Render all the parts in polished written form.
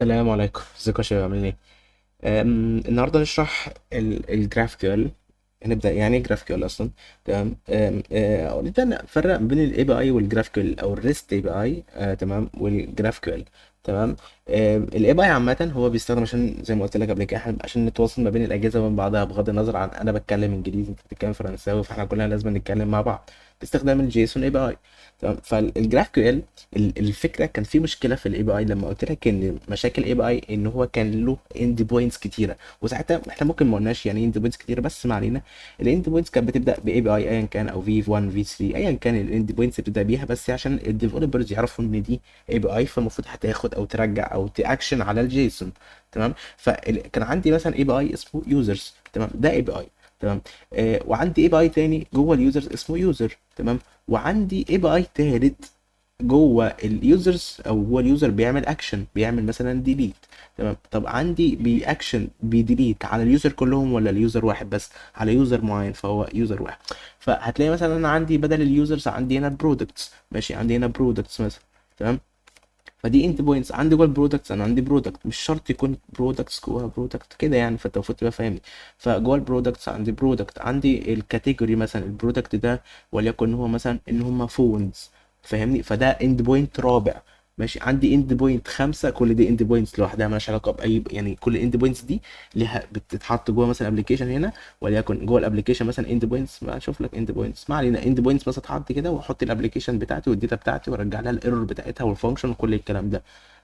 السلام عليكم، ازيكم يا شباب؟ عاملين ايه؟ النهارده نشرح ال GraphQL. هنبدا يعني GraphQL اصلا. تمام. أم، أه، نبدا نفرق بين ال API وال GraphQL او الريست اي بي اي، تمام، وال GraphQL. تمام. ال API عامة هو بيستخدم عشان زي ما قلت لك قبل كده، عشان نتواصل ما بين الاجهزة وبين بعضها، بغض النظر عن انا بتكلم انجليزي انت بتتكلم فرنساوي، فاحنا كلنا لازم نتكلم مع بعض باستخدام الجيسون اي بي اي. تمام. فال GraphQL، الفكرة كان في مشكلة في ال API، لما قلت لك ان مشاكل ال API ان هو كان له end points كتيره، وساعتها احنا ممكن ما قلناش يعني end points كتيره، بس ما علينا. ال end points كانت بتبدا ب API ايا كان، او v 1 v 3 ايا كان ال end points بتبدا بيها، بس عشان ال developers يعرفوا ان دي API، فالمفروض هتاخد او ترجع او تاكشن على ال JSON. تمام. فكان عندي مثلا API اسمه users، تمام، ده API. تمام. وعندي API تاني جوه ال users اسمه user. تمام. وعندي API تالت جوه ال users، او جوه ال user بيعمل اكشن، بيعمل مثلا delete. تمام. طب عندي بي action بي delete على ال user كلهم ولا ال user واحد بس؟ على user معين، فهو user واحد. فهتلاقي مثلا انا عندي بدل ال users عندي هنا products، ماشي، عندي هنا products مثلا. تمام. فدي end points عندي جوه ال products، انا عندي product، مش شرط يكون products جواها product كده يعني، فانت المفروض تبقى فاهمني. فجوة ال products عندي product، عندي ال category مثلا، ال product ده وليكن هو مثلا ان هم phones، فاهمني؟ فده end point رابع. ماشي. عندي end point خمسه، كل دي end points لوحدها مالهاش علاقة باي، يعني كل end points دي ليها بتتحط جوه مثلا application هنا، وليكن جوه ال application مثلا end points، ما اشوف لك end points، ما علينا، end points مثلا اتحط كده، واحط ال application بتاعتي وال data بتاعتي وارجع لها ال error بتاعتها وال function وكل الكلام ده.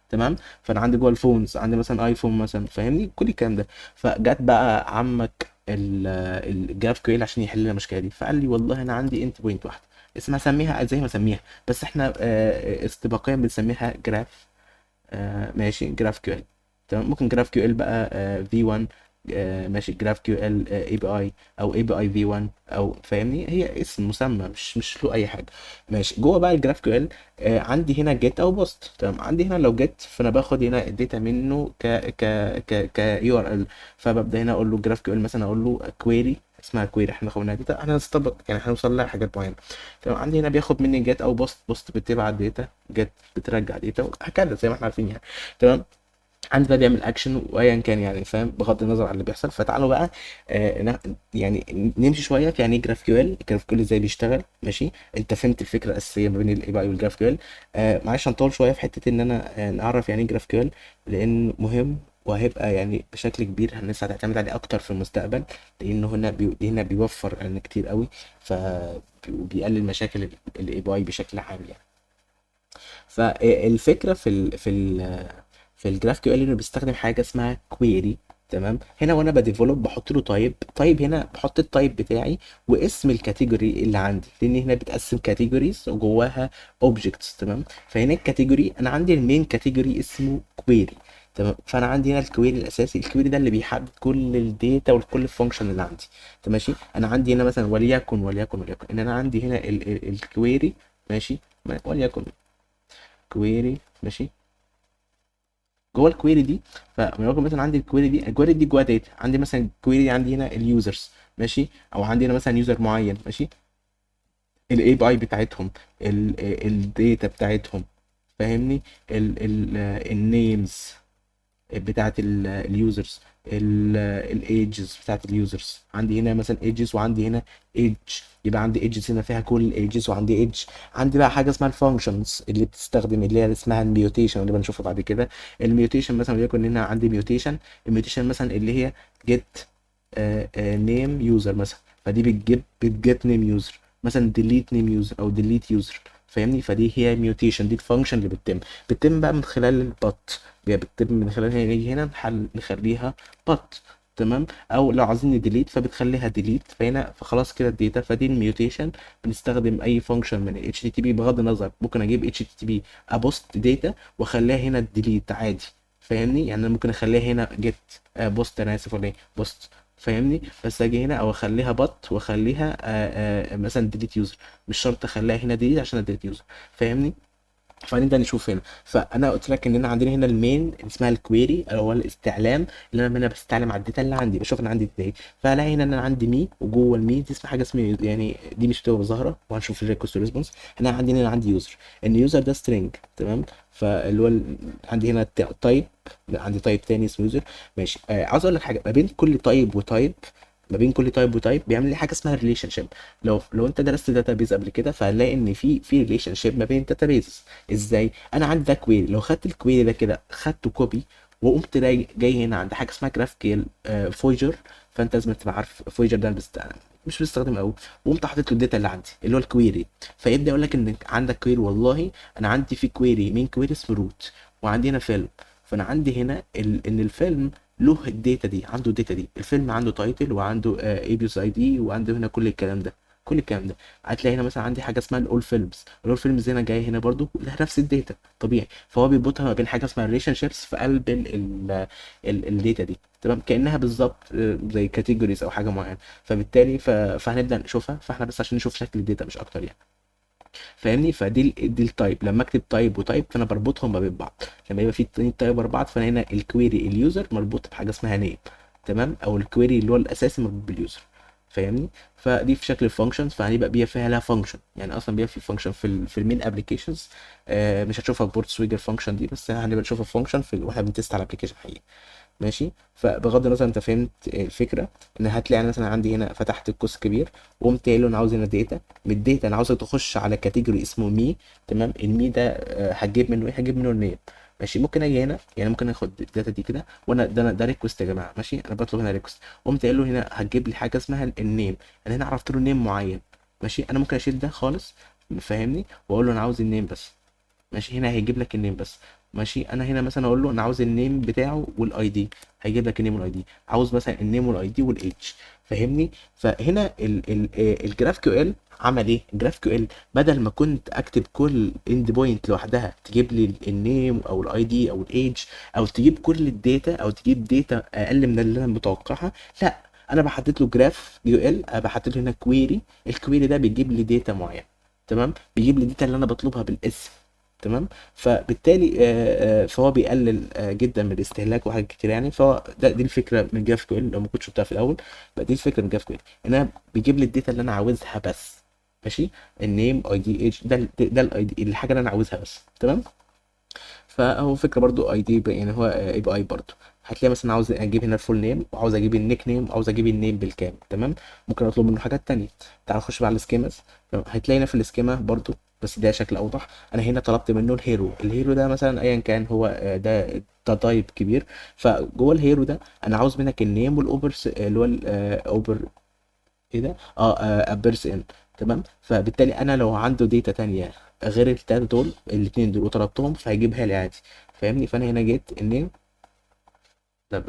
تمام. فانا عندي جوه ال phones عندي مثلا iPhone مثلا، فاهمني؟ كل الكلام ده. فجت بقى عمك ال GraphQL عشان يحل لنا المشكلة دي، فقال لي والله انا عندي end point واحدة اسمها، سميها زي ما سميها، بس احنا استباقيا بنسميها graph، ماشي، GraphQL. تمام. ممكن GraphQL بقى v 1، ماشي، جراف كيو ال اي بي اي، او API v 1، او فاهمني، هي اسم مسمى، مش له اي حاجة. ماشي. جوه بقى ال GraphQL عندي هنا get او post. تمام. عندي هنا لو get، فانا باخد هنا ال data منه ك ك ك ك URL، فببدا هنا اقول له GraphQL مثلا، اقول له query اسمها query، احنا خدناها data، احنا هنستبق يعني هنوصل لها حاجات معينة. تمام. عندي هنا بياخد مني get او post، post بتبعت data، get بترجع data، هكذا زي ما احنا عارفين يعني. تمام. عندي بقى بيعمل اكشن وايا كان يعني، فاهم، بغض النظر عن اللي بيحصل. فتعالوا بقى يعني نمشي شوية في يعني ايه جراف كيو ال، جراف كيو ال ازاي بيشتغل. ماشي. انت فهمت الفكرة الاساسية ما بين ال API وال GraphQL. معلش هنطول شوية في حتة ان انا نعرف يعني ايه GraphQL، لان مهم وهيبقى يعني بشكل كبير الناس هتعتمد عليه اكتر في المستقبل، لانه هنا هنا بيوفر يعني كتير قوي، ف وبيقلل مشاكل ال API بشكل عام يعني. فالفكرة في ال GraphQL انه بيستخدم حاجة اسمها query. تمام. هنا وانا ب develop بحط له type، type هنا بحط ال type بتاعي واسم ال category اللي عندي، لان هنا بتقسم categories وجواها objects. تمام. فهنا ال category انا عندي ال main category اسمه query. تمام. فانا عندي هنا ال query الاساسي، ال query ده اللي بيحدد كل ال data وكل ال function اللي عندي. تمام. ماشي. انا عندي هنا مثلا وليكن ان انا عندي هنا ال query، ماشي، وليكن query، ماشي، جوه ال query دي، فلو مثلا عندي ال query دي، ال query دي جوه data، عندي مثلا ال query دي عندي هنا ال users، ماشي، او عندي هنا مثلا user معين، ماشي، ال API بتاعتهم، ال data بتاعتهم، فاهمني، ال names بتاعت ال users، ال ages بتاعت ال users، عندي هنا مثلا ages وعندي هنا age، يبقى عندي ages هنا فيها كل ages، وعندي age. عندي بقى حاجة اسمها ال functions اللي بتستخدم اللي هي اسمها ال mutation اللي بنشوفها بعد كده. ال mutation مثلا وليكن هنا عندي mutation، ال mutation مثلا اللي هي get name user مثلا، فدي بت get name user مثلا، delete name user او delete user، فاهمني؟ فدي هي mutation، دي ال function اللي بتتم بقى من خلال ال PUT، بتتم من خلال هنا، نيجي هنا نخليها PUT. تمام. او لو عايزين ن delete فبتخليها delete، فهنا فخلاص كده ال data. فدي ال mutation. بنستخدم اي function من HTTP، بغض النظر ممكن اجيب HTTP ا post data واخليها هنا delete عادي، فاهمني؟ يعني انا ممكن اخليها هنا get post، انا اسف ولا ايه، post، فاهمني؟ بس اجي هنا او اخليها PUT واخليها مثلا delete user، مش شرط اخليها هنا delete عشان delete user، فاهمني؟ فهنبدا نشوف هنا. فانا قلت لك اننا عندنا هنا ال main اللي اسمها ال query، او هو الاستعلام، اللي انا هنا بستعلم على ال data اللي عندي، بشوف انا عندي data ايه. فالاقي هنا ان انا عندي me، وجوه ال me دي اسمها حاجة اسمها، يعني دي مش بتبقى ظاهره، وهنشوف ال request response. انا عندي هنا عندي user، ان user ده string، تمام. فاللي هو عندي هنا type، عندي type تاني اسمه user، ماشي. عاوز اقول لك حاجة، ما بين كل type و type، ما بين كل type و type بيعمل لي حاجة اسمها relationship. لو انت درست database قبل كده، فهنلاقي ان في relationship ما بين database. ازاي؟ انا عندي ده query، لو خدت ال query ده كده، خدته copy، وقمت جاي هنا عند حاجة اسمها GraphQL Voyager، فانت لازم تبقى عارف Voyager ده، مش بستخدمه قوي، وقمت حاطط له ال data اللي عندي اللي هو ال query. فيبدا يقول لك ان عندك query، والله انا عندي في query main query اسمه root، وعندي هنا فيلم. فانا عندي هنا ان الفيلم له ال data دي، عنده ال data دي، الفيلم عنده title وعنده episode ID، وعنده هنا كل الكلام ده، كل الكلام ده. هتلاقي هنا مثلا عندي حاجة اسمها ال all films، ال all films هنا جاي هنا برضو لها نفس ال data طبيعي. فهو بيربطها ما بين حاجة اسمها relationships في قلب ال data دي، تمام. كانها بالظبط زي categories او حاجة معينة. فبالتالي فهنبدا نشوفها. فاحنا بس عشان نشوف شكل ال data مش اكتر يعني، فاهمني؟ فدي دي ال type، لما اكتب type و type فانا بربطهم ما بين بعض. لما يبقى في اتنين type ورا بعض، فانا هنا ال query ال user مربوط بحاجة اسمها name، تمام، او ال query اللي هو الاساسي مربوط بال user، فاهمني؟ فدي في شكل ال functions، فهيبقى بيها فيها لها function، يعني اصلا بيبقى في function في ال main applications. مش هتشوفها في PortSwigger function دي، بس هنبقى نشوفها function في واحنا بن test على ال application حقيقي، ماشي. فبغض النظر انت فهمت الفكرة، ان هتلاقي انا مثلا عندي هنا فتحت القوس كبير، وقمت قايل له انا عاوز هنا data، من ال data انا عاوزك تخش على category اسمه me، تمام. ال me ده هتجيب منه ايه؟ هجيب منه ال name، ماشي. ممكن اجي هنا، يعني ممكن اخد ال data دي كده، وانا ده request يا جماعة، ماشي. انا بطلب هنا request، قمت قايل له هنا هتجيب لي حاجة اسمها ال name، انا هنا عرفت له name معين، ماشي. انا ممكن اشيل ده خالص، فاهمني؟ واقول له انا عاوز ال name بس، ماشي. هنا هيجيب لك ال name بس، ماشي. انا هنا مثلا اقول له انا عاوز ال name بتاعه وال ID، هيجيب لك ال name وال ID. عاوز مثلا ال name وال ID وال age، فاهمني؟ فهنا ال GraphQL عمل ايه؟ ال GraphQL بدل ما كنت اكتب كل endpoint لوحدها تجيب لي ال name او ال ID او ال age، او تجيب كل ال data، او تجيب data اقل من اللي انا متوقعها، لا، انا بحدد له GraphQL، بحدد له هنا query، ال query ده بيجيب لي data معينة، تمام، بيجيب لي ال data اللي انا بطلبها بالاسم، تمام. فبالتالي فهو بيقلل جدا من الاستهلاك وحاجات كتير يعني. فهو دي الفكرة من GraphQL، لو ما كنتش شفتها في الاول بقى، دي الفكرة من GraphQL، ان انا بيجيب لي ال data اللي انا عاوزها بس، ماشي. ال name ID age، ده ال ID الحاجة اللي انا عاوزها بس، تمام. فهو فكرة برضو ID، يعني هو API برضو. هتلاقي مثلا عاوز اجيب هنا ال full name، وعاوز اجيب ال nickname، وعاوز اجيب ال name بالكامل، تمام. ممكن اطلب منه حاجات تانية. تعال نخش بقى على ال schemas. هتلاقي هنا في ال schema برضو، بس ده شكل اوضح. انا هنا طلبت منه ال hero، ال hero ده مثلا ايا كان هو، ده type كبير. فجوة ال hero ده انا عاوز منك ال name وال appears اللي هو الاوبر ايه ده، appears in، تمام. فبالتالي انا لو عنده data تانية غير التلاتة دول، الاتنين دول، وطلبتهم، فهيجيبها لي عادي، فاهمني؟ فانا هنا جيت ال name ده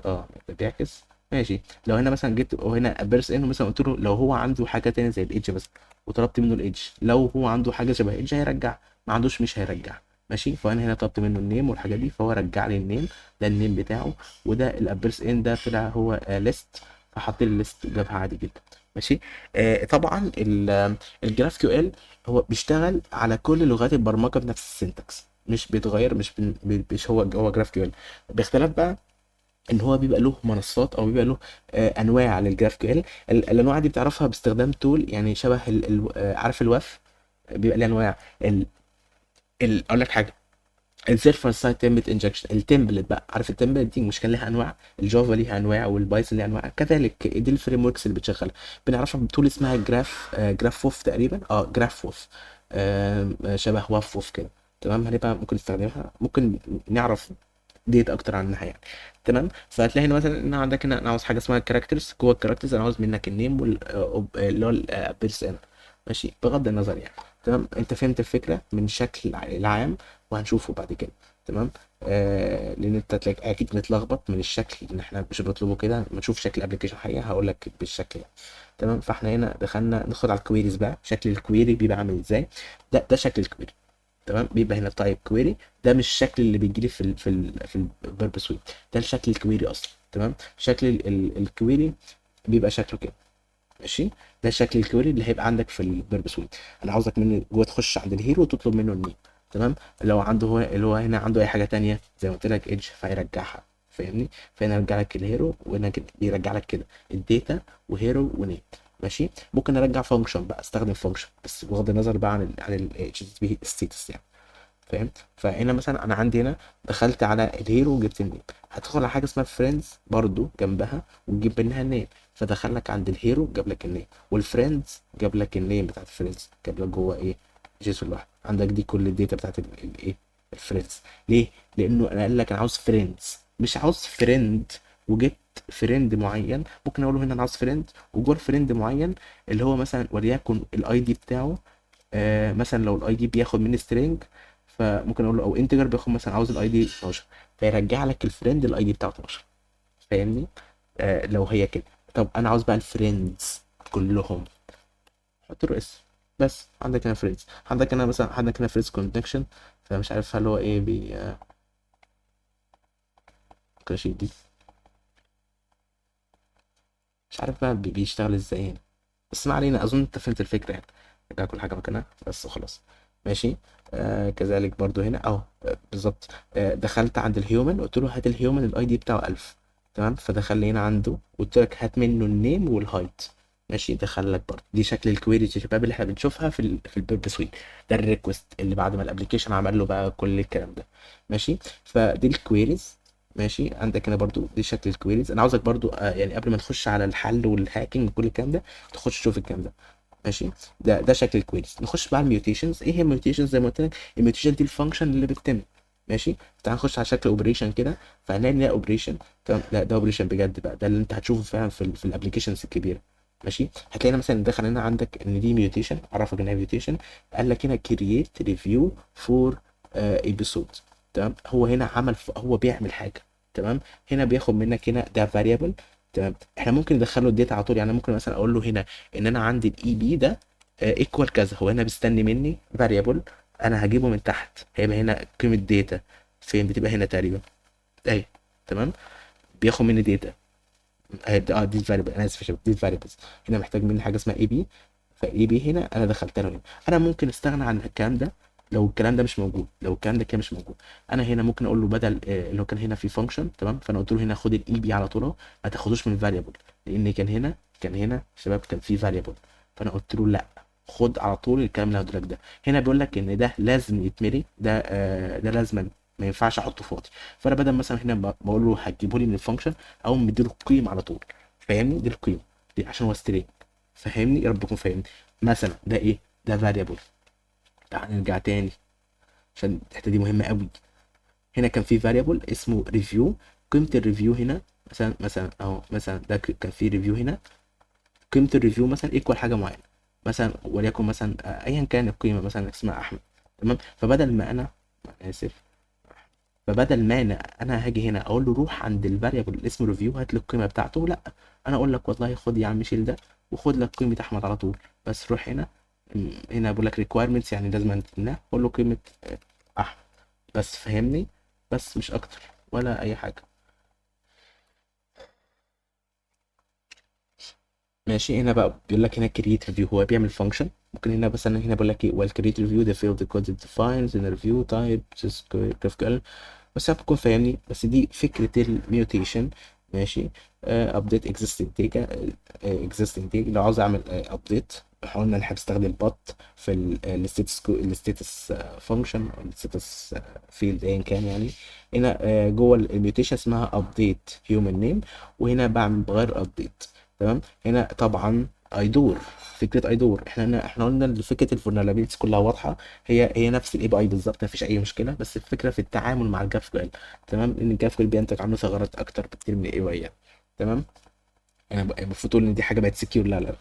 ده بيعكس، ماشي. لو هنا مثلا جيت وهنا appears in، مثلا قلت له لو هو عنده حاجة تانية زي ال age مثلا، وطلبت منه ال age، لو هو عنده حاجة شبه age هيرجع، ما عندوش مش هيرجع، ماشي. فانا هنا طلبت منه ال name والحاجات دي، فهو رجع لي ال name ده، ال name بتاعه، وده ال appears in ده طلع هو list، فحط لي ال list جابها عادي جدا، ماشي. طبعا ال GraphQL هو بيشتغل على كل لغات البرمجة بنفس ال syntax، مش بيتغير، مش هو GraphQL، باختلاف بقى ان هو بيبقى له منصات، او بيبقى له انواع لل GraphQL. الانواع دي بتعرفها باستخدام tool، يعني شبه ال ال آه، عارف ال WAF، بيبقى له انواع ال ال اقول لك حاجة، ال server side template injection، ال template بقى، عارف ال template دي مش كان لها انواع؟ ال Java ليها انواع وال Python ليها انواع كذلك. دي ال frameworks اللي بتشغلها بنعرفها ب tool اسمها Graph WAF تقريبا، Graph WAF، شبه WAF WAF كده، تمام. هنبقى ممكن نستخدمها، ممكن نعرف ديت اكتر عنها يعني، تمام. فهتلاقي هنا مثلا ان عندك هنا انا عاوز حاجة اسمها characters، جوه ال characters انا عاوز منك ال name وال اللي هو ال appears in، ماشي، بغض النظر يعني، تمام. انت فهمت الفكرة من شكل العام، وهنشوفه بعد كده، تمام. لان انت تلاقي اكيد متلخبط من الشكل ان احنا مش بنطلبه كده، ما نشوف شكل ال application حقيقة هقول لك بالشكل يعني، تمام. فاحنا هنا دخلنا ندخل على ال queries بقى، شكل ال query بيبقى عامل ازاي؟ ده شكل ال query، تمام. بيبقى هنا type query، ده مش الشكل اللي بيجي لي في ال Burp Suite، ده الشكل ال query اصلا، تمام. شكل ال query بيبقى شكله كده، ماشي. ده شكل ال query اللي هيبقى عندك في ال Burp Suite. انا عاوزك من جوه تخش عند ال hero وتطلب منه ال name، تمام. لو عنده هو اللي هو هنا عنده اي حاجة تانية زي ما قلت لك age فهيرجعها، فاهمني؟ فهنا يرجع لك ال hero، وهنا كده بيرجع لك كده ال data و hero و name. ماشي. ممكن ارجع function بقى، استخدم function بس بغض النظر بقى عن ال HTTP status يعني، فاهم؟ فهنا مثلا انا عندي هنا دخلت على ال hero وجبت ال name، هتدخل على حاجة اسمها friends برضو جنبها وتجيب منها ال name، فدخل لك عند ال hero جاب لك ال name، وال friends جاب لك ال name بتاعت ال friends، جاب لك جوه ايه JSON لوحده. عندك دي كل ال data بتاعت الايه ال friends. ليه؟ لانه انا قال لك انا عاوز friends مش عاوز friend، وجبت friend معين. ممكن اقول له هنا انا عاوز friend وجوه ال friend معين اللي هو مثلا وليكن ال ID بتاعه، مثلا لو ال ID بياخد مني string، فممكن اقول له او integer بياخد مثلا عاوز ال ID 12، فيرجع لك ال friend ال ID بتاعه 12، فاهمني؟ لو هي كده. طب انا عاوز بقى ال friends كلهم، حط له s بس. عندك هنا friends، عندك هنا مثلا، عندك هنا friends connection، فمش عارف هل هو ايه بي ممكن اشيل دي، مش عارف بقى بيشتغل ازاي هنا، بس ما علينا، اظن انت فهمت الفكرة يعني. رجع كل حاجة مكانها بس وخلاص. ماشي. كذلك برضو هنا اهو، بالظبط. دخلت عند ال human قلت له هات ال human ال ID بتاعه 1000، تمام. فدخل لي هنا عنده قلت لك هات منه ال name وال height. ماشي. دخل لك برضو دي شكل ال query يا شباب اللي احنا بنشوفها في ال Burp Suite. ده ال request اللي بعد ما ال application عمل له بقى كل الكلام ده. ماشي. فدي ال queries. ماشي. عندك هنا برضو دي شكل ال queries. انا عاوزك برضو يعني قبل ما نخش على الحل وال hacking وكل الكلام ده تخش تشوف الكلام ده. ماشي. ده شكل ال queries. نخش بقى على ال mutations. ايه هي ال mutations؟ زي ما قلت لك ال mutation دي ال function اللي بتتم. ماشي. تعال نخش على شكل operation كده، فهنلاقي ان ده operation. تمام. لا ده operation بجد بقى، ده اللي انت هتشوفه فعلا في ال applications الكبيرة. ماشي. هتلاقينا مثلا دخل هنا عندك ان دي mutation، عرفك انها mutation، قال لك هنا create review for episode. تمام. هو هنا عمل هو بيعمل حاجة. تمام. هنا بياخد منك هنا ده variable. تمام. احنا ممكن ندخله ال data على طول، يعني ممكن مثلا اقول له هنا ان انا عندي ال EP ده equal كذا، هو هنا بيستني مني variable انا هجيبه من تحت، هيبقى هنا قيمة data فين؟ بتبقى هنا تقريبا اهي. تمام. بياخد مني data هيبدا دي variable، انا اسف يا شباب دي variables. هنا محتاج مني حاجة اسمها EP، ف EP هنا انا دخلت له هنا. انا ممكن استغنى عن الكلام ده لو الكلام ده مش موجود، لو الكلام ده كان مش موجود انا هنا ممكن اقول له بدل اللي هو كان هنا في function. تمام. فانا قلت له هنا خد ال EP على طول اهو، ما تاخدوش من variable، لان كان هنا شباب كان في variable، فانا قلت له لا خد على طول الكلام اللي هدولك ده. هنا بيقول لك ان ده لازم يتملي، ده لازما ما ينفعش احطه فاضي. فانا بدل مثلا هنا بقول له هتجيبه لي من ال function، او مديله القيمة على طول، فاهمني؟ دي القيمة دي عشان هو string، فاهمني؟ يا رب تكون فاهمني. مثلا ده ايه؟ ده variable. تعال نرجع تاني عشان الحتة دي مهمة قوي. هنا كان في variable اسمه review، قيمة ال review هنا مثلا اهو، مثلا ده كان في review هنا، قيمة ال review مثلا equal حاجة معينة، مثلا وليكن مثلا، ايا كان القيمة مثلا اسمها احمد. تمام. فبدل ما انا، اسف، فبدل ما انا هاجي هنا اقول له روح عند ال variable اللي اسمه review هات لي القيمة بتاعته، لا انا اقول لك والله خد يا عم شيل ده وخد لك قيمة احمد على طول، بس روح هنا، هنا بقول لك requirements يعني لازم انت قول له قيمة احمد بس، فاهمني؟ بس مش اكتر ولا اي حاجة. ماشي. هنا بقى بيقول لك هنا create review، هو بيعمل function. ممكن هنا مثلا هنا بيقول لك ايه while create review the field code defines in review type just GraphQL، بس هتكون تكون فاهمني. بس دي فكرة ال mutation. ماشي. Update existing data، existing data لو عاوز اعمل update، احنا قلنا ان احنا بنستخدم put في ال status function او ال status field ايا كان يعني. هنا جوه ال mutation اسمها update human name، وهنا بعمل بغير update. تمام. هنا طبعا IDOR، فكرة IDOR احنا قلنا ان فكرة ال vulnerabilities كلها واضحة، هي نفس ال API بالظبط، مفيش اي مشكلة، بس الفكرة في التعامل مع ال GraphQL. تمام. لان ال GraphQL بينتج عنه ثغرات اكتر بكتير من ال API يعني. تمام. انا المفروض تقول ان دي حاجة بقت secure، لا لا،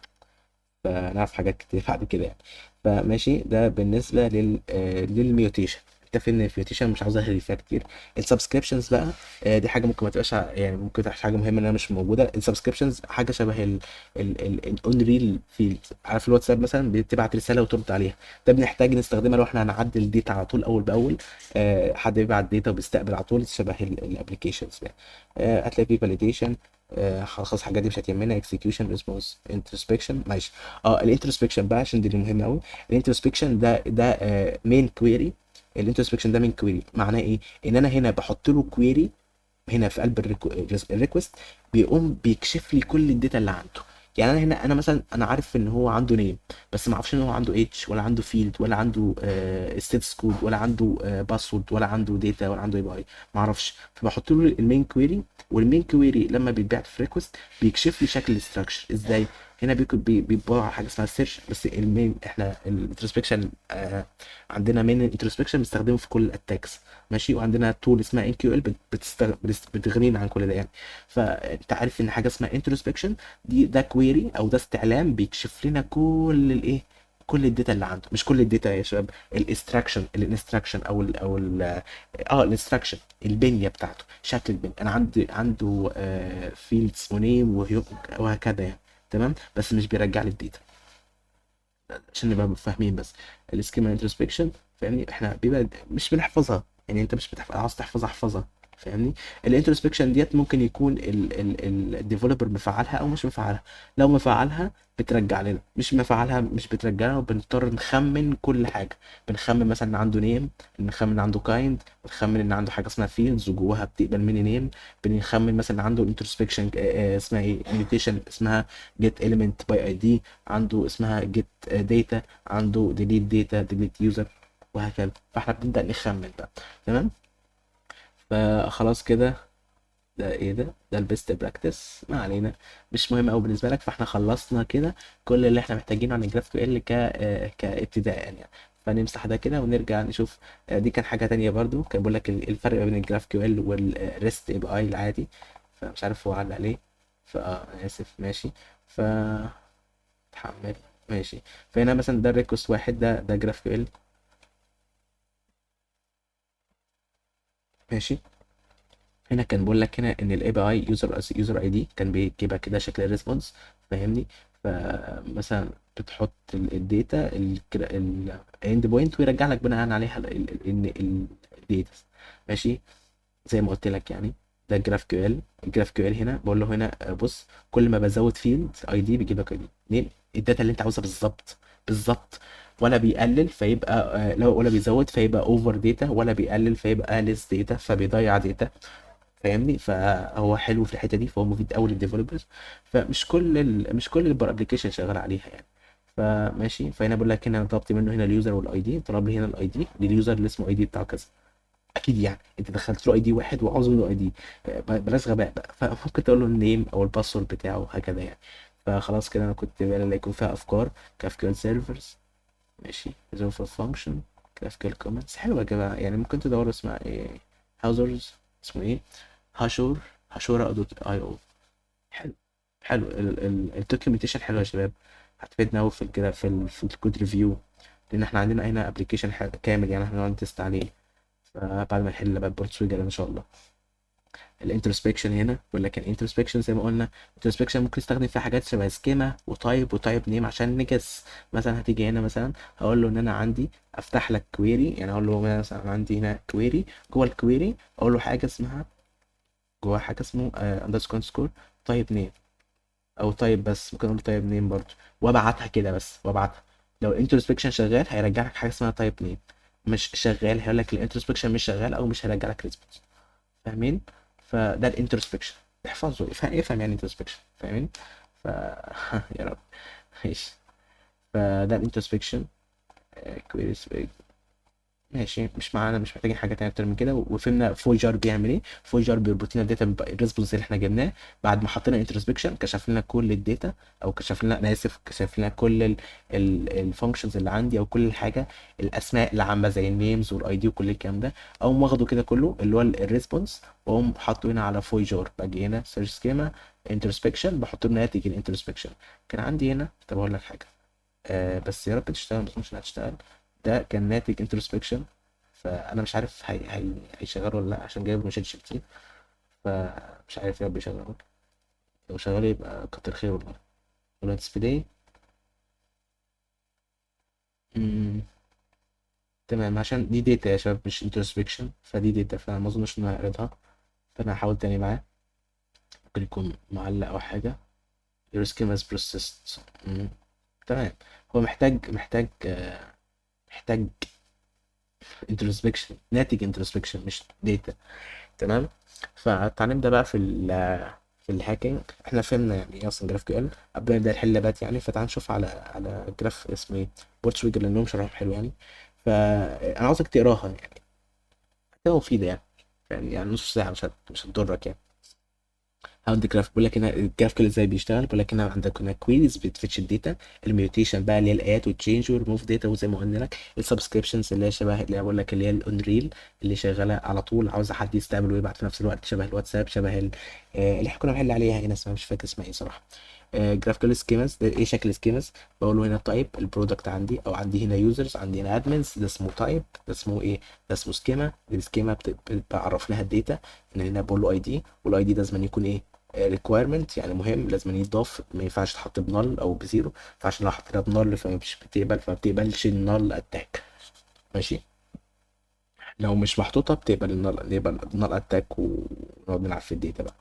فنعرف حاجات كتير بعد كده يعني. فماشي. ده بالنسبة لل mutation. انت فاهم ان ال mutation مش عاوز اهري فيها كتير. ال subscriptions بقى، دي حاجة ممكن ما تبقاش يعني ممكن تبقاش حاجة مهمة انها مش موجودة. ال subscriptions حاجة شبه ال unreal field، عارف الواتساب مثلا بتبعت رسالة وترد عليها، ده بنحتاج نستخدمها لو احنا هنعدل data على طول اول باول، حد بيبعت data وبيستقبل على طول، شبه ال applications يعني. هتلاقي فيه validation، خلاص الحاجات دي مش هتهمنا. execution response introspection، ماشي. ال introspection بقى عشان دي اللي مهمة قوي. ال introspection ده main query. ال introspection ده من query معناه ايه؟ ان انا هنا بحط له query هنا في قلب ال request، بيقوم بيكشف لي كل ال data اللي عنده. يعني انا هنا انا مثلا انا عارف ان هو عنده name، بس ما اعرفش ان هو عنده age ولا عنده field ولا عنده status code ولا عنده password ولا عنده data ولا عنده API، ما اعرفش. فبحط له ال main query، وال main query لما بيتبعت في request بيكشف لي شكل ال structure ازاي. هنا بيدور على حاجة اسمها search، بس ال main احنا ال introspection عندنا main introspection بنستخدمه في كل ال attacks، ماشي. وعندنا tool اسمها InQL بتغنينا عن كل ده يعني. فانت عارف ان حاجة اسمها introspection دي، ده query او ده استعلام بيكشف لنا كل الايه، كل ال data اللي عنده. مش كل ال data يا شباب، ال instruction، ال instruction او ال او ال اه ال instruction، البنية بتاعته، شكل البنية. انا عندي عنده fields و name وهكذا يعني، تمام. بس مش بيرجع لي ال data عشان نبقى فاهمين بس. ال schema introspection فاهمني، احنا بيبقى مش بنحفظها يعني، انت مش بتحفظ، عاوز تحفظها احفظها، فاهمني. ال introspection ديت ممكن يكون ال developer مفعلها او مش مفعلها. لو مفعلها بترجع لنا، مش مفعلها مش بترجع لنا، وبنضطر نخمن كل حاجة. بنخمن مثلا ان عنده name، بنخمن ان عنده kind، بنخمن ان عنده حاجة اسمها fields وجواها بتقبل مني name، بنخمن مثلا ان عنده introspection اسمها ايه، mutation اسمها get element by id، عنده اسمها get data، عنده delete data، delete user، وهكذا. فاحنا بنبدأ نخمن بقى، تمام. فخلاص كده، ده ايه ده؟ ده ال best practice، ما علينا، مش مهم قوي بالنسبة لك. فاحنا خلصنا كده كل اللي احنا محتاجينه عن ال GraphQL كابتداء يعني. فنمسح ده كده ونرجع نشوف. دي كان حاجة تانية برضو، كان بيقول لك الفرق ما بين ال GraphQL وال REST API العادي، فمش عارف هو علق ليه، فا اسف، ماشي. ف اتحمل، ماشي. فهنا مثلا ده ال request واحد، ده GraphQL، ماشي. هنا كان بيقول لك هنا ان ال API user ID كان بيجيبها كده شكل ال response، فاهمني. فمثلا بتحط ال data ال endpoint ويرجع لك بناء عليها ال data، ماشي، زي ما قلت لك يعني. ده GraphQL. ال GraphQL هنا بقول له هنا بص، كل ما بزود field ID بيجيب لك ID name، ال data اللي انت عاوزها بالظبط بالظبط، ولا بيقلل فيبقى لو ولا بيزود فيبقى over data، ولا بيقلل فيبقى less data فبيضيع data، فاهمني. فهو حلو في الحتة دي، فهو مفيد قوي لل developers. فمش كل مش كل ال application شغال عليها يعني، فماشي. فهنا بقول لك هنا طلبت منه هنا ال user وال ID، طلب لي هنا ال ID لل user اللي اسمه ID بتاعه كذا، اكيد يعني انت دخلت له ID واحد وعاوز منه ID، بلاش غباء بقى. فممكن تقول له ال name او ال password بتاعه هكذا يعني. فخلاص كده انا كنت بقى اللي يكون فيها افكار GraphQL servers، ماشي، resolver function، GraphQL comments، حلوة يا جماعة يعني. ممكن تدوروا اسمها ايه، هاوزرز اسمه ايه، هاشور، هاشورا dot io، حلو حلو. ال documentation حلو يا شباب، هتفيدنا قوي في كده في ال code review، لان احنا عندنا هنا application كامل يعني احنا نقعد ن test عليه. فبعد ما نحل بقى PortSwigger ان شاء الله. ال introspection هنا بيقول لك ال introspection زي ما قلنا، ال introspection ممكن نستخدم فيها حاجات شبه schema و type و type name عشان ن guess. مثلا هتيجي هنا مثلا هقول له ان انا عندي افتح لك query، يعني اقول له مثلا عندي هنا query، جوه ال query اقول له حاجة اسمها، جوه حاجة اسمه underscore underscore type name او type، بس ممكن اقول type name برضه، وابعتها كده بس، وابعتها. لو ال introspection شغال هيرجع لك حاجة اسمها type name، مش شغال هيقول لك ال introspection مش شغال او مش هيرجع لك response، فاهمين؟ فده ال introspection، احفظه، افهم يعني introspection، فاهمين؟ ف يا رب، ماشي. فده ال introspection queries، ماشي. مش معانا، مش محتاجين حاجة تانية اكتر من كده. وفهمنا Voyager بيعمل ايه. Voyager بيربط لنا ال data بال response اللي احنا جبناه بعد ما حطينا introspection، كشف لنا كل ال data، او كشف لنا، انا اسف، كشف لنا كل ال functions اللي عندي، او كل الحاجة، الاسماء العامة زي ال names وال ID وكل الكلام ده. اقوم واخده كده كله اللي هو ال response، واقوم حاطه هنا على Voyager. باجي هنا search schema introspection، بحط له ناتج ال introspection. كان عندي هنا، طب اقول لك حاجة، بس يا رب تشتغل، بس مش هتشتغل. ده كان ناتج introspection، فانا مش عارف هي هيشغله ولا لا، عشان جايبه من ChatGPT، فمش عارف يا رب يشغله. لو شغال يبقى كتر خير والله. ولا display، تمام، عشان دي data يا شباب مش introspection، فدي data، فما اظنش ان انا هعرضها، فانا هحاول تاني معاه، ممكن يكون معلق او حاجة. your schema is processed. تمام. هو محتاج introspection، ناتج introspection مش data. تمام. فتعال نبدا بقى في ال hacking. احنا فهمنا يعني ايه اصلا GraphQL قبل ما نبدا نحل labات يعني. فتعال نشوف على graph اسمه ايه، PortSwigger، لانهم شرحهم حلو يعني. فانا عاوزك تقراها يعني، هتبقى مفيدة يعني. يعني نص ساعة مش هتضرك يعني. how the graph، بيقول لك هنا ال GraphQL ازاي بيشتغل. بيقول لك هنا عندك هنا queries بتفتش الداتا، الميوتيشن بقى اللي هي الاد وتشينج وريموف داتا، وزي ما قلنا لك ال subscriptions اللي هي شبه اللي بقول لك اللي هي ال on real، اللي شغالة على طول، عاوزه حد يستقبل ويبعت في نفس الوقت، شبه الواتساب، شبه اللي احنا كنا بنحل عليها هنا، اسمها مش فاكر اسمها ايه صراحة. GraphQL schemas، ده ايه شكل schemas؟ بقول له هنا type ال product عندي، او عندي هنا users، عندي هنا admins، ده اسمه type، ده اسمه ايه، ده اسمه schema. ال schema بعرف لها ال data، ان هنا بقول له ID، وال ID لازم يكون ايه، requirement يعني مهم، لازم يتضاف، ما ينفعش تحط ب null او ب zero، فعشان لو حطيتها ب null فمش بتقبل، فما بتقبلش ال null attack. ماشي، لو مش محطوطة بتقبل ال null، يبقى ال null attack، ونقعد نلعب في ال data بقى.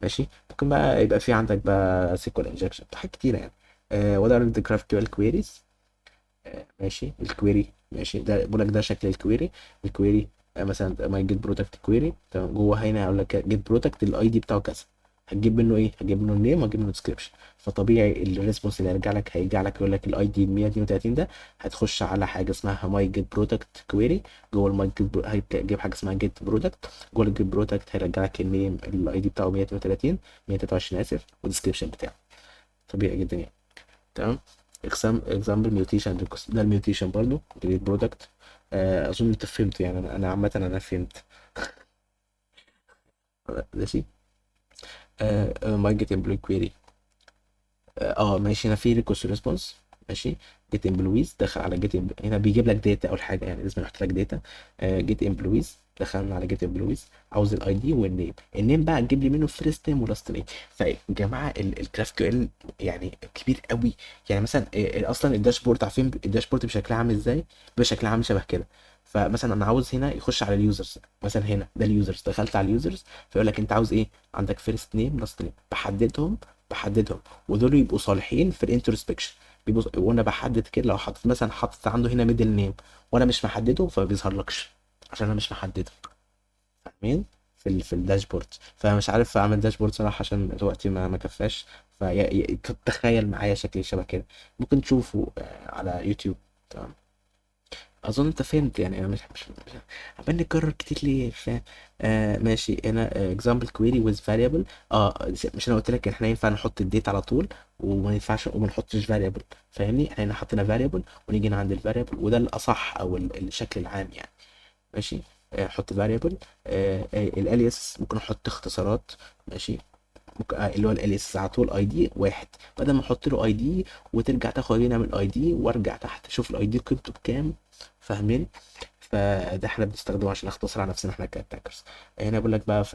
ماشي، ممكن بقى يبقى في عندك بقى SQL injection، حاجات كتيرة يعني. what are the GraphQL queries. ماشي، ال query، ماشي، ده بقول لك ده شكل ال query. ال query مثلا my get product query، تمام. جوه هنا هقول لك get product ال ID بتاعه كذا، هتجيب منه ايه؟ هتجيب منه ال name وهتجيب منه description. فطبيعي ال response اللي هيرجع لك هيرجع لك يقول لك ال ID 132 ده، هتخش على حاجة اسمها my get product query، جوه ال my get هتجيب حاجة اسمها get product، جوه ال get product هيرجع لك ال name ال ID بتاعه 132، 123 اسف، وال description بتاعه. طبيعي جدا يعني. تمام. example mutation request، ده ال mutation برضو delete product. اظن انت فهمت يعني، انا عامة انا فهمت. ماشي. my get employee query. ماشي، هنا في request response. ماشي، get employees، دخل على get هنا بيجيب لك data اول حاجة يعني، لازم يحط لك data. get employees، دخلنا على get employees، عاوز ال ID وال name. ال name بقى تجيب لي منه first name و last name. فيا جماعة ال GraphQL يعني كبير قوي يعني. مثلا اصلا ال dashboard، عارفين ال dashboard بشكلها عامل ازاي؟ بشكلها عامل شبه كده. فمثلا انا عاوز هنا يخش على ال users، مثلا هنا ده ال users، دخلت على ال users فيقول لك انت عاوز ايه؟ عندك first name last name، بحددهم ودول يبقوا صالحين في ال introspection، بيبقوا. وانا بحدد كده، لو حطيت مثلا، حطيت عنده هنا middle name وانا مش محددة فما بيظهرلكش عشان انا مش محددة، فاهمين؟ في ال dashboard. فمش عارف اعمل dashboard صراحة عشان الوقت ما كفاش. فتخيل معايا شكل شبه كده، ممكن تشوفه على يوتيوب. تمام، اظن انت فهمت يعني. انا مش عمال نكرر كتير ليه، مش فاهم. ماشي، هنا example query with variable. مش انا قلت لك ان احنا ينفع نحط ال data على طول وما ينفعش وما نحطش variable، فاهمني؟ احنا هنا حطينا variable ونيجي هنا عند ال variable، وده الاصح او الشكل العام يعني. ماشي، حط variable. ال alias ممكن احط اختصارات. ماشي، ممكن اللي هو ال alias على طول ID واحد، بدل ما احط له ID وترجع تاخد هنا من ال ID وارجع تحت اشوف ال ID قيمته بكام، فاهمين؟ فده احنا بنستخدمه عشان نختصر على نفسنا احنا ك attackers. هنا بقول لك بقى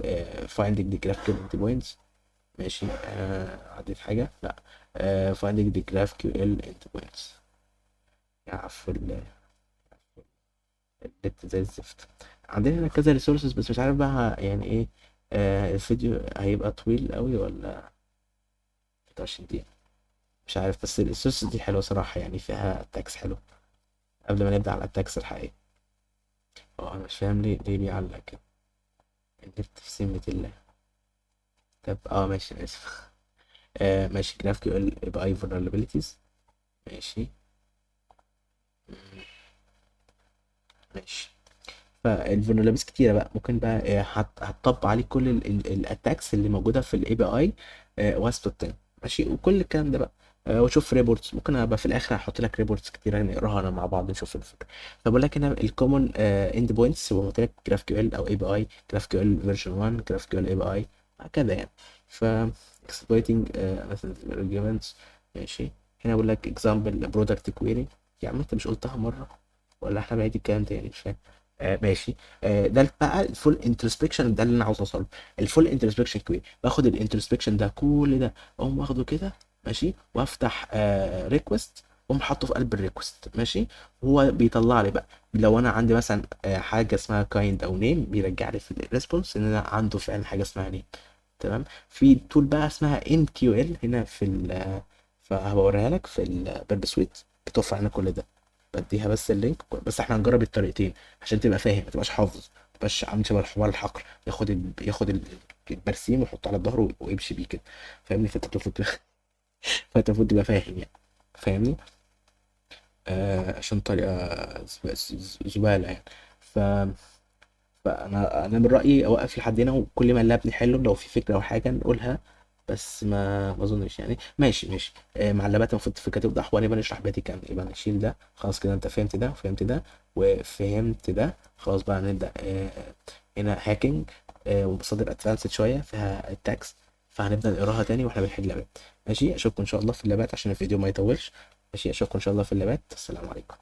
finding the GraphQL endpoints. ماشي، عديت حاجة؟ لا. Finding the GraphQL endpoints. يا عفو النت زي الزفت. عندنا هنا كذا resources، بس مش عارف بقى يعني ايه. الفيديو هيبقى طويل قوي ولا 23 دقيقة، مش عارف. بس ال resources دي حلوة صراحة يعني، فيها attacks حلو. قبل ما نبدأ على ال attacks الحقيقية، انا مش فاهم ليه بيعلق كده النت في سمة الله. طب ماشي، انا اسف. ماشي، GraphQL API vulnerabilities. ماشي ماشي. فال vulnerabilities كتيرة بقى، ممكن بقى هتطبق عليه كل ال attacks اللي موجودة في ال API OWASP 10. ماشي، وكل الكلام ده بقى. وشوف reports، ممكن ابقى في الاخر هحط لك reports كتيرة نقراها انا مع بعض نشوف الفكرة. فبقول لك هنا ال common endpoints، وقلت لك GraphQL او اي بي اي، جراف كيو ال فيرجن 1، جراف كيو ال اي بي اي، هكذا يعني. ف exploiting مثلا arguments. ماشي، هنا بقول لك example product query. يا عم انت مش قلتها مرة ولا احنا بنعيد الكلام تاني؟ مش فاهم. ماشي. ده بقى ال full introspection، ده اللي انا عاوز اوصله، ال full introspection query. باخد ال introspection ده كل ده اقوم واخده كده، ماشي، وافتح request واقوم حاطه في قلب ال request. ماشي، هو بيطلع لي بقى لو انا عندي مثلا حاجة اسمها kind او name، بيرجع لي في ال response ان انا عنده فعلا حاجة اسمها name. تمام. في tool بقى اسمها InQL هنا في ال، فهوريها لك في ال Burp Suite، بتوفر لنا كل ده. بديها بس ال link، بس احنا هنجرب الطريقتين عشان تبقى فاهم، ما تبقاش حافظ، ما تبقاش عامل شبه الحمار الحقل، ياخد البرسيم ويحطه على ظهره ويمشي بيه كده، فاهمني؟ فانت المفروض تبقى فاهم يعني، فاهمني؟ عشان طريقة زبالة يعني. ف فانا من رايي اوقف لحد هنا، وكل ما ال lab نحله لو في فكرة او حاجة نقولها، بس ما اظنش يعني. ماشي ماشي. مع اللابات المفروض الفكرة توضح، ونبقى نشرح بقية الكلام. يبقى نشيل ده خلاص كده، انت فهمت ده وفهمت ده وفهمت ده، خلاص بقى نبدا. هنا hacking، ومصادر advanced شوية فيها attacks، فهنبدا نقراها تاني واحنا بنحل اللابات. ماشي، اشوفكم ان شاء الله في اللابات عشان الفيديو ما يطولش. ماشي، اشوفكم ان شاء الله في اللابات. السلام عليكم.